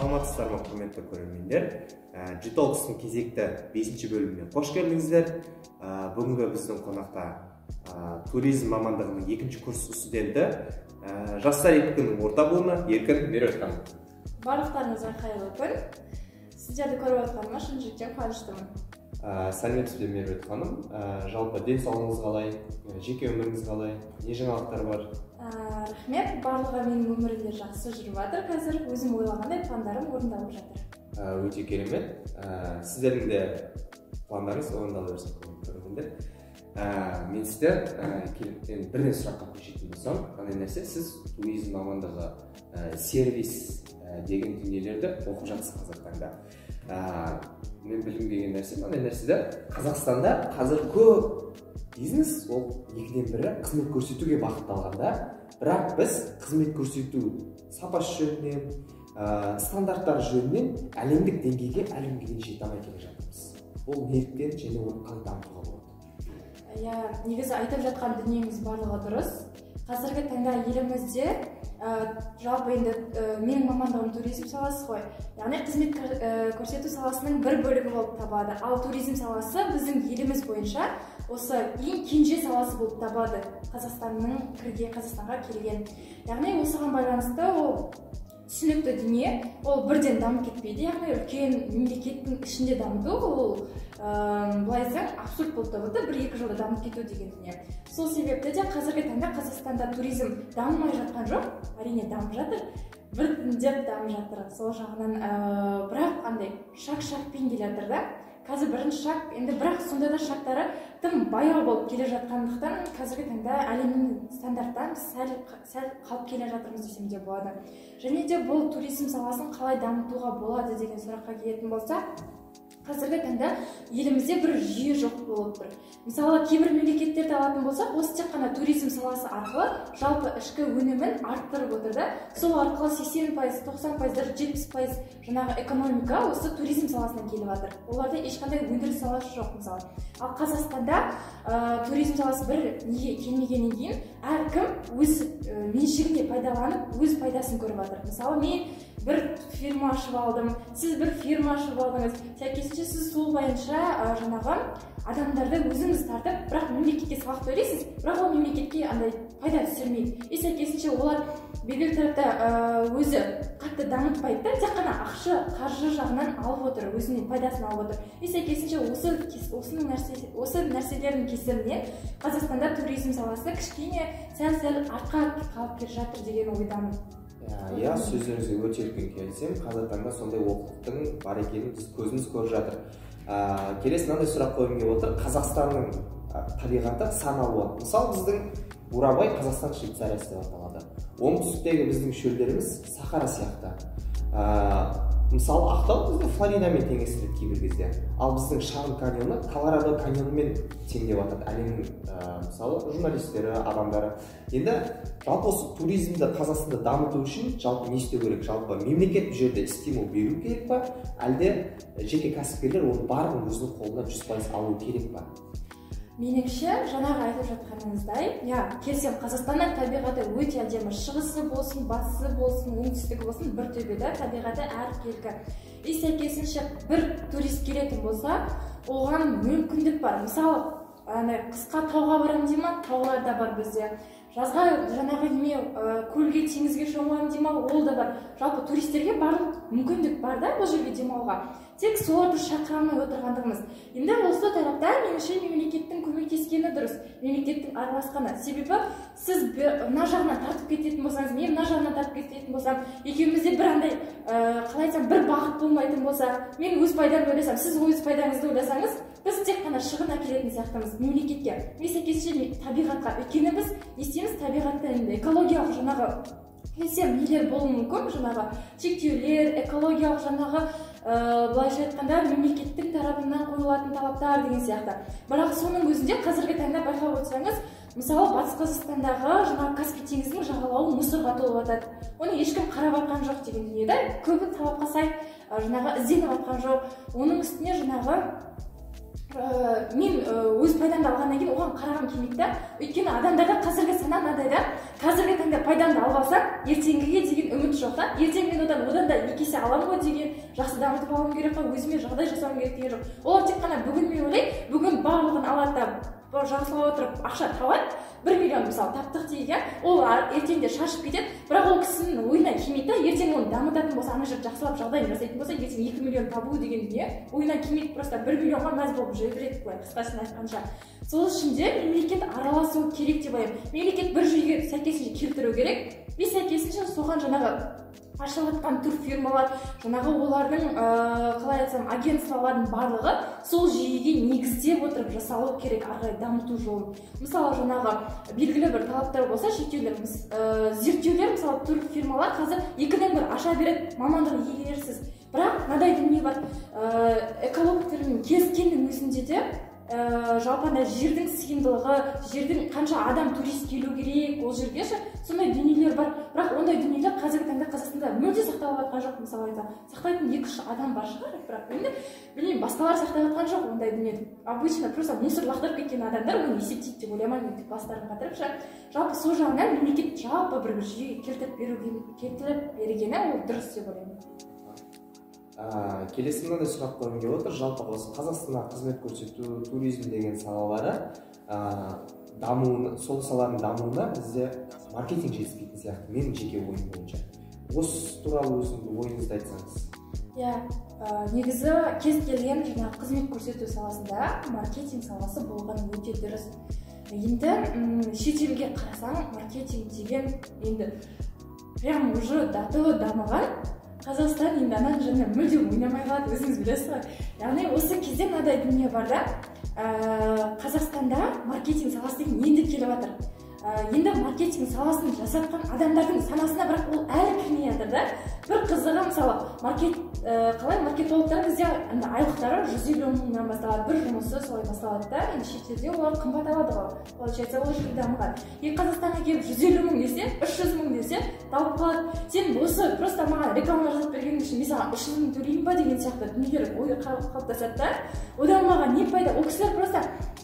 Саламатсыздар ма, құрметті көрермендер? G-Talks'ың кезекті 5-ші бөліміне қош келдіңіздер. Бүгінгі біздің қонақта туризм мамандығының 2-ші курс студенті, жастар екінің орта буыны Еркін Меруерт ханым. Барлықтарыңызға қайырлы күн. Сіздерді көріп отқаныма шын жүректен қуаныштымын. Сәлеметсіз бе, Меруерт ханым? Жалпы денсаулығыңыз қалай, жеке өміріңіз қалай, не жаңалықтар бар? Рахмет, барлығы менің өмірімде жақсы жүріп жатыр қазір. Өзім ойлағандай пландарым орындалып жатыр. Өте керемет. Сіздердің де пландарыңыз орындала берсін, құрметті көрермендер. Мен сіздер бірден сұраққа көшетін болсам, қандай нәрсе, сіз туризм мамандығы, сервис деген дүниелерді оқып жатсыз қазіргі таңда. Мен білгім келген нәрсе мынандай нәрсе да, Қазақстанда қазір көп бизнес ол екіден бірі қызмет көрсетуге бағытталған да, бірақ біз қызмет көрсету сапасы жөнінен, стандарттары жөнінен әлемдік деңгейге әлі күнге дейін жете алмай келе жатырмыз. Ол неліктен және оны қалай дамытуға болады? Иә, негізі айтып жатқан дүниеңіз барлығы дұрыс. Қазіргі таңда елімізде жалпы енді менің мамандығым туризм саласы ғой, яғни қызмет көрсету саласының бір бөлігі болып табылады. Ал туризм саласы біздің еліміз бойынша осы ең кенже саласы болып табылады, Қазақстанға келген. Яғни осыған байланысты ол түсінікті дүние, ол бірден дамып кетпейді, яғни үлкен мемлекеттің ішінде дамыту ол былай айтсаң абсурд болып табылады, 1-2 жылда дамып кету деген дүние. Сол себепті де қазіргі таңда Қазақстанда туризм дамымай жатқан жоқ, әрине дамып жатыр, біртіндеп дамып жатыр. Сол жағынан бірақ андай шаг-шагпен келе жатыр да. Қазір бірінші шаг, енді бірақ сонда да шагтары тым баяу болып келе жатқандықтан қазіргі таңда әлемнің стандарттан сәл қалып келе жатырмыз десем де болады. Және де бұл туризм саласын қалай дамытуға болады деген сұраққа келетін болсақ, қазіргі таңда елімізде бір жүйе жоқ болып тұр. Мысалы, кейбір мемлекеттерді алатын болсақ, осы тек қана туризм саласы арқылы жалпы ішкі өнімін арттырып отыр да. Сол арқылы 80%, 90%, даже 70% жаңағы экономика осы туризм саласынан келіп жатыр. Оларда ешқандай өндіріс саласы жоқ мысалы. Ал Қазақстанда туризм саласы бір неге келмегеннен кейін әркім өз меншігіне пайдаланып, өз пайдасын көріп жатыр. Мысалы, мен бір фирма ашып алдым, сіз бір фирма ашып алдыңыз. Сәйкесінше сіз сол бойынша жаңағы адамдарды өзіңіз тартып, бірақ мемлекетке салық төлейсіз, бірақ ол мемлекетке андай пайда түсірмейді. И сәйкесінше олар белгілі тарапта өзі қатты дамытпайды да, тек қана ақша, қаржы жағынан алып отыр, өзінің пайдасын алып отыр. И сәйкесінше осы нәрселердің кесірінен Қазақстанда туризм саласы кішкене сәл-сәл артқа қалып келе жатыр деген ойдамын. Иә, сөздеріңізге өте үлкен келісемін. Қазіргі таңда сондай олқылықтың бар екенін біз көзіміз көріп жатыр. Келесі мынандай сұрақ қойғым келіп отыр. Қазақстанның табиғаты сан алуан. Мысалы, біздің Бурабай Қазақстан Швейцариясы деп аталады. Оңтүстіктегі біздің шөлдеріміз Сахара сияқты. Мысалы, Ақтау бізде Флоридамен теңестіріледі кейбір кезде. Ал біздің Шарын каньоны Колорадо каньонымен теңдеп жатады әлемнің мысалы журналистері, адамдары. Енді жалпы осы туризмді Қазақстанда дамыту үшін жалпы не істеу керек? Жалпы мемлекет бұл жерде стимул беру керек па? Әлде жеке кәсіпкерлер оның барлығын өзінің қолына 100% алу керек па? Меніңше, жаңағы айтып жатқаныңыздай, иә, келсем, Қазақстанның табиғаты өте әдемі. Шығысы болсын, батысы болсын, оңтүстігі болсын, бір төбеде табиғаты әркелкі. И сәйкесінше бір турист келетін болса, оған мүмкіндік бар. Мысалы, андай қысқа тауға барамын дей ма, таулар да бар бізде. Жазға жаңағы неме көлге, теңізге шомыламын дей ма, ол да бар. Жалпы туристерге барлық мүмкіндік бар да бұл жерге демалуға. Тек соларды шақыра алмай отырғандығымыз. Енді осы тарапта меніңше мемлекеттің көмектескені дұрыс, мемлекеттің араласқаны. Себебі сіз мына жағынан тартып кететін болсаңыз, мен мына жағынан тартып кететін болсам, екеумізде бір андай, қалай айтсам, бір бағыт болмайтын болса, мен өз пайдамды ойласам, сіз өз пайдаңызды ойласаңыз, біз тек қана шығын әкелетін сияқтымыз мемлекетке. Мен сәйкесінше табиғатқа. Өйткені біз не істейміз, табиғатта енді экологиялық жаңағы келсем нелер болуы мүмкін, жаңағы шектеулер, экологиялық жаңағы былайша айтқанда мемлекеттің тарапынан қойылатын талаптар деген сияқты. Бірақ соның өзінде қазіргі таңда байқап отырсаңыз, мысалы, Батыс Қазақстандағы жаңағы Каспий теңізінің жағалауы мусорға толып жатады. Оны ешкім қарап жатқан жоқ деген дүние да, көбі талапқа сай жаңағы ізденіп жатқан жоқ. Оның үстіне жаңағы Мен өз пайдамды алғаннан кейін оған қарағым келмейді да. Өйткені адамдарда қазіргі сана мынадай да: қазіргі таңда пайдамды алып алсам, ертеңгіге деген үміт жоқ та. Ертең мен одан да екі есе аламын ғой деген, жақсы дамытып алуым керек қой, өзіме жағдай жасауым керек деген жоқ. Олар тек қана бүгінмен ойлайды. Бүгін барлығын алады да, жақсылап отырып ақша табады. 1 миллион, мысалы, таптық дейік, иә, ол ертең де шашып кетеді. Бірақ ол кісінің ойына келмейді да, ертең оны дамытатын болса, ана жерде жақсылап жағдайын жасайтын болса, ертең 2 миллион табу деген дүние ойына келмейді. Просто 1 миллионға мәз болып жүре береді, былай қысқасын айтқанша. Сол үшін де мемлекет араласуы керек деп ойлаймын. Мемлекет бір жүйеге сәйкесінше келтіру керек и сәйкесінше соған жаңағы ашылып жатқан турфирмалар, жаңағы олардың, қалай айтсам, агентстволардың барлығы сол жүйеге негіздеп отырып жасалу керек ары қарай дамыту жолын. Мысалы, жаңағы белгілі бір талаптар болса, шектеулер, зерттеулер. Мысалы, турфирмалар қазір екінің бір аша береді мамандық иелерсіз. Бірақ мынадай дүние бар: экологтармен келіскеннің өзінде де, жалпы андай жердің сыйымдылығы, жердің қанша адам, турист келу керек ол жерге ше, сондай дүниелер бар. Бірақ ондай дүниелер қазіргі таңда Қазақстанда мүлде сақталып жатқан жоқ. Мысалы айтсақ, сақтайтын екі үш адам бар шығар, бірақ енді білмеймін, басқалар сақтап жатқан жоқ ондай дүниені. Обычно просто мусор лақтырып кеткен адамдар оны есептейді деп ойламаймын мен, бастарын қатырып ше. Жалпы сол жағынан мемлекет жалпы бір жүйе келтіріп бергені ол дұрыс деп ойлаймын. Келесі мынандай сұрақ қойғым келіп отыр. Жалпы осы Қазақстанда қызмет көрсету, туризм деген салалары дамуына, сол саланың дамуына бізде маркетинг жетіспейтін сияқты, менің жеке ойым бойынша. Осы туралы өзіңіздің ойыңызды айтсаңыз. Иә, негізі кез келген жаңағы қызмет көрсету саласында маркетинг саласы болған өте дұрыс. Енді шетелге қарасаң, маркетинг деген енді прям уже до дамыған. Қазақстан енді ананың жанында мүлдем ойнамай қалады, өзіңіз білесіз ғой. Яғни осы кезде мынадай дүние бар да: Қазақстанда маркетинг саласы деген енді келіп жатыр. Енді маркетинг саласын жасатқан адамдардың санасына бірақ ол әлі кірмей жатыр да. Бір қызығы, мысалы, маркет қалай, маркетологтар бізде айлықтары 150 мыңнан басталады, бір жұмысы солай басталады да. Енді шетелде олар қымбат алады ғой, получается, ол жерде дамыған. И Қазақстанға келіп 150 мың десе, 300 мың десе, талып қалады. Сен осы просто маған реклама жасап бергенің үшін мен саған 300 мың төлеймін ба деген сияқты дүниелер ой қалыптасады да. Одан маған не пайда? Ол кісілер просто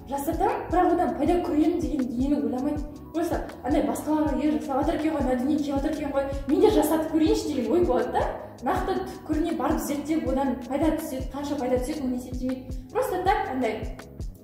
жасатамын, бірақ одан пайда көремін деген дүниені ойламайды. Просто андай басқаларға жасап жатыр екен ғой, мына дүние келіп жатыр екен ғой, мен де жасатып көрейінші деген ой болады да. Нақты түпкіріне барып зерттеп, одан пайда түседі, қанша пайда түседі, оны есептемейді. Просто так андай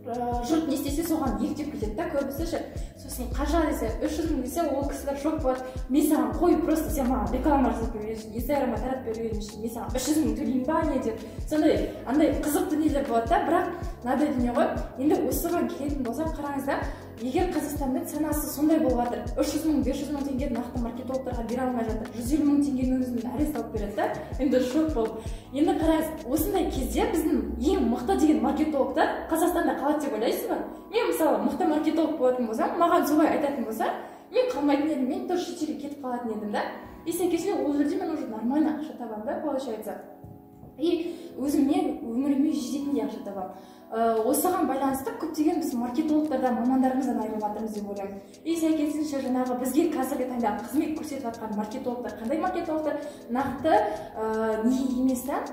жұрт не істесе, соған еліктеп кетеді да көбісі ше. Сосын қанша десе, 300 мың десе, ол кісілер шок болады. Мен саған, қой, просто сен маған реклама жасап берген үшін, Инстаграмға таратып берген үшін мен саған 300 мың төлеймін ба, не деп, сондай андай қызық дүниелер болады да. Бірақ мынадай дүние ғой енді, осыған келетін болсақ, қараңыз да, егер Қазақстанда санасы сондай болып жатыр, 300 мың, 500 мың теңгені нақты маркетологтарға бере алмай жатыр, 150 мың теңгенің өзін әрең салып береді да, енді шок болып. Енді қараңыз, осындай кезде біздің ең мықты деген маркетологтар Қазақстанда қалады деп ойлайсыз ба? Мен, мысалы, мықты маркетолог болатын болсам, маған солай айтатын болса, мен қалмайтын едім, мен тоже шетелге кетіп қалатын едім да. И сәйкесінше ол жерде мен уже нормально ақша табамын да, получается, и өзіме, өміріме жететіндей ақша табамын. Осыған байланысты көптеген біз маркетологтардан, мамандарымыздан айырылып жатырмыз деп ойлаймын. И сәйкесінше жаңағы бізге қазіргі таңда қызмет көрсетіп жатқан маркетологтар қандай маркетологтар? Нақты не емес та,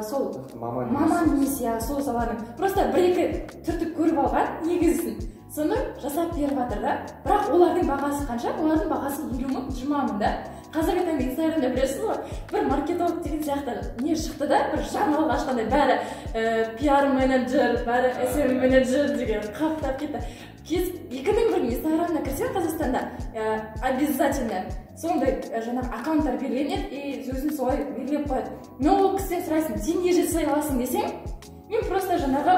сол маман. Маман емес, иә. Сол саланың просто бір екі түртіп көріп алған негізін, соны жасап беріп жатыр да. Бірақ олардың бағасы қанша? Олардың бағасы 50 мың, 20 мың да. Қазіргі таңда Инстаграмда, білесіз ғой, бір маркетолог деген сияқты не шықты да, бір жаңалық ашқандай, бәрі пиар менеджер, бәрі СМ менеджер деген қаптап кетті. Кез екінің бірінің Инстаграмына кірсең, Қазақстанда обязательно сондай жаңағы аккаунттар белгіленеді и өзін солай белгілеп қояды. Но ол кісіден сұрайсың, сен не жасай аласың десең, мен просто жаңағы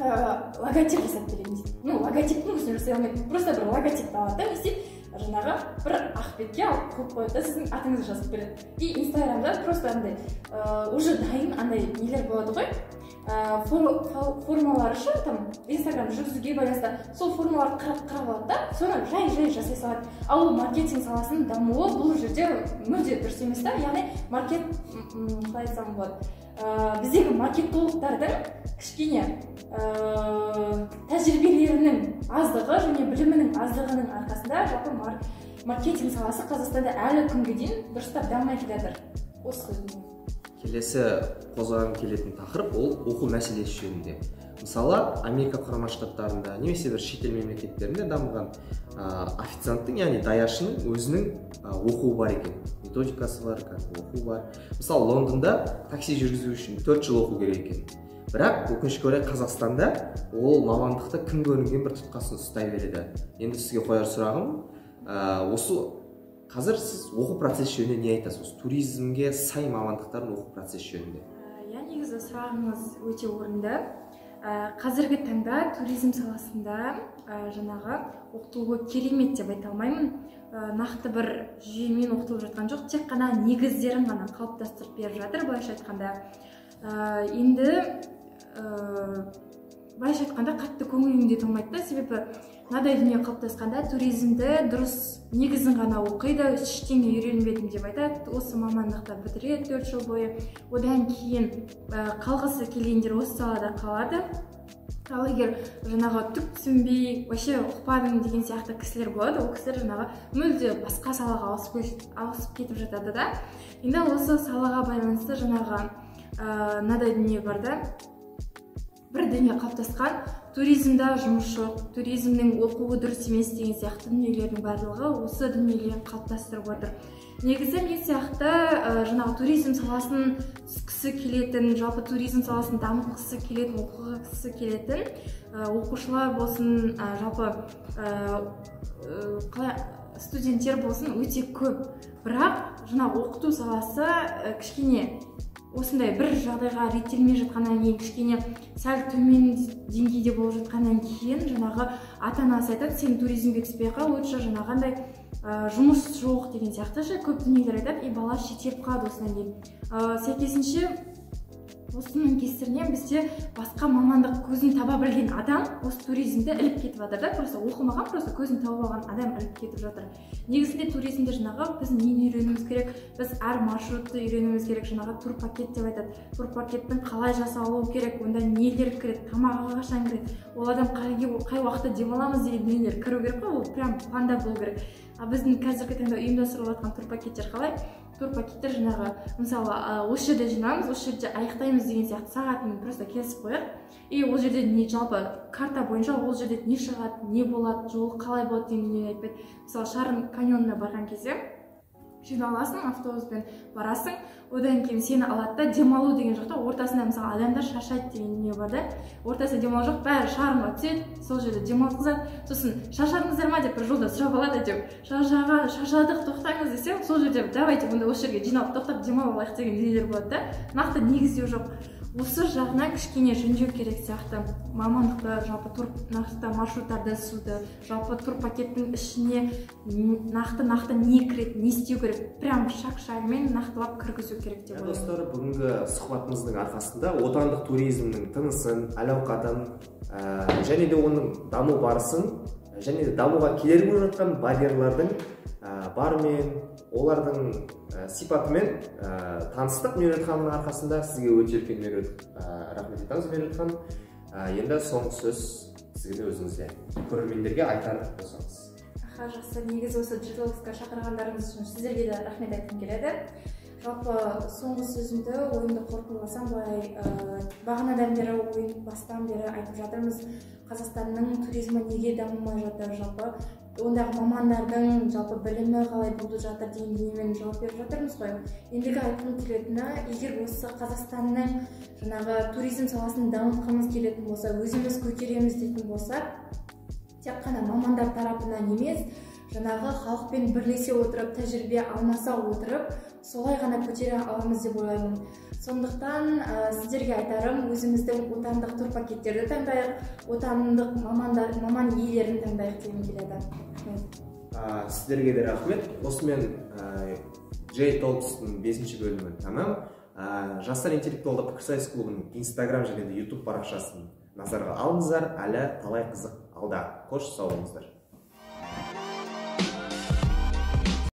логотип жасап беремін дейді. Ну, логотиптің өзін жасай алмайды. Просто бір логотипті алады да, не істейді, жаңағы бір ақ бетке алып қойып қояды да, сіздің атыңызды жазып береді. И Инстаграмда просто андай уже дайын андай нелер болады ғой, формалары ше, там Инстаграм жүргізуге байланысты, сол формаларды қарап алады да, соны жай жай жасай салады. Ал ол маркетинг саласының дамуы бұл жерде мүлде дұрыс емес та. Яғни маркет, қалай айтсам болады, біздегі маркетологтардың кішкене тәжірибелерінің аздығы және білімінің аздығының арқасында жалпы маркетинг саласы Қазақстанда әлі күнге дейін дұрыстап дамымай келе жатыр осы. Келесі қозғағым келетін тақырып ол оқу мәселесі жөнінде. Мысалы, Америка Құрама Штаттарында немесе бір шетел мемлекеттерінде дамыған официанттың, яғни даяшының өзінің оқуы бар екен, методикасы бар, кәдімгі оқу бар. Мысалы, Лондонда такси жүргізу үшін 4 жыл оқу керек екен. Бірақ өкінішке орай Қазақстанда ол мамандықты кім көрінген бір тұтқасын ұстай береді. Енді сізге қояр сұрағым, осы қазір сіз оқу процесі жөнінде не айтасыз? Осы туризмге сай мамандықтардың оқу процесі жөнінде. Иә, негізі сұрағыңыз өте орынды. Қазіргі таңда туризм саласында жаңағы оқытылуы керемет деп айта алмаймын. Нақты бір жүйемен оқытылып жатқан жоқ, тек қана негіздерін ғана қалыптастырып беріп жатыр, былайша айтқанда. Енді былайша айтқанда қатты көңілің де толмайды да, себебі мынадай дүние қалыптасқанда туризмді дұрыс негізін ғана оқиды, ештеңе үйренбедім деп айтады, осы мамандықты бітіреді 4 жыл бойы, одан кейін қалғысы келгендер осы салада қалады. Ал егер жаңағы түк түсінбей, вообще ұқпадым деген сияқты кісілер болады, ол кісілер жаңағы мүлде басқа салаға ауысып кетіп жатады да. Енді осы салаға байланысты жаңағы мынадай дүние бар да, бір дүние қалыптасқан, туризмда жұмыс жоқ, туризмнің оқуы дұрыс емес деген сияқты дүниелердің барлығы осы дүниелерін қалыптастырып отыр. Негізі мен сияқты жаңағы туризм саласын түскісі келетін, жалпы туризм саласын дамытқысы келетін, оқығысы келетін оқушылар болсын, жалпы студенттер болсын өте көп. Бірақ жаңағы оқыту саласы кішкене осындай бір жағдайға реттелмей жатқаннан кейін, кішкене сәл төмен деңгейде болып жатқаннан кейін жаңағы ата-анасы айтады, сен туризмге түспей қал, лучше жаңағындай жұмыс жоқ деген сияқты ше көп дүниелер айтады, и бала шетеліп қалады осыдан кейін. Сәйкесінше осының кесірінен бізде басқа мамандық көзін таба білген адам осы туризмді іліп кетіп жатыр да, просто оқымаған, просто көзін тауып алған адам іліп кетіп жатыр. Негізінде туризмде жаңағы біз нені үйренуіміз керек, біз әр маршрутты үйренуіміз керек, жаңағы турпакет деп айтады. Турпакеттің қалай жасалуы керек, онда нелер кіреді, тамағы қашан кіреді, ол адам қай уақытта демаламыз деген дүниелер кіру керек қой, ол прям планда болу керек. А біздің қазіргі таңда ұйымдастырылып жатқан турпакеттер қалай? Турпакеттер жаңағы, мысалы, осы жерде жинамыз, осы жерде аяқтаймыз деген сияқты сағатын просто келісіп қояды. И ол жерде не, жалпы карта бойынша ол жерде не шығады, не болады, жол қалай болады деген дүниені айтпайды. Мысалы, Шарын каньонына барған кезде жиналасың, автобуспен барасың, одан кейін сені алады да демалу деген жақта ортасында мысалы адамдар шаршайды деген дүние бар да, ортасында демалу жоқ, бәрі Шарынға түседі, сол жерде демалтқызады, сосын шаршадыңыздар ма деп бір жолда сұрап алады әйтеуір, шаршадық, тоқтаңыз десе, сол жерде давайте онда осы жерге жиналып тоқтап демалып алайық деген дүниелер болады да, нақты негіздеу жоқ. Осы жағынан кішкене жөндеу керек сияқты мамандықты, жалпы тур, нақты маршруттарды суды, жалпы турпакеттің ішіне нақты не кіреді, не істеу керек, прям шаг-шагымен нақтылап кіргізу керек деп ойлаймын. Достар, бүгінгі сұхбатымыздың арқасында отандық туризмнің тынысын, әл-ауқатын, және де оның даму барысын, және де дамуға кедергі болып жатқан барьерлардың барымен, олардың сипатымен таныстық. Меруерт ханымның арқасында сізге өте үлкен Меруерт рахмет айтамыз. Меруерт ханым, енді соңғы сөз сізге өзіңізде, көрермендерге айтар болсаңыз. Аха, жақсы. Негізі осы J-Talksқа шақырғандарыңыз үшін сіздерге де рахмет айтқым келеді. Жалпы соңғы сөзімді, ойымды қорытындыласам, былай, бағанадан бері, ойын бастан бері айтып жатырмыз, Қазақстанның туризмі неге дамымай жатыр, жалпы ондағы мамандардың жалпы білімі қалай болып жатыр деген дүниемен жауап беріп жатырмыз ғой. Ендігі айтқым келетіні, егер осы Қазақстанның жаңағы туризм саласын дамытқымыз келетін болса, өзіміз көтереміз дейтін болсақ, тек қана мамандар тарапынан емес, жаңағы халықпен бірлесе отырып, тәжірибе алмаса отырып, солай ғана көтере аламыз деп ойлаймын. Сондықтан сіздерге айтарым, өзіміздің отандық турпакеттерді таңдайық, отандық мамандар, маман иелерін таңдайық дегім келеді. Рахмет. Сіздерге де рахмет. Осымен J-Talks'тың 5-ші бөлімі тәмам. Жастар интеллектуалды пікірсайыс клубының Instagram және де YouTube парақшасын назарға алыңыздар. Әлі талай қызық алда. Қош, сау болыңыздар.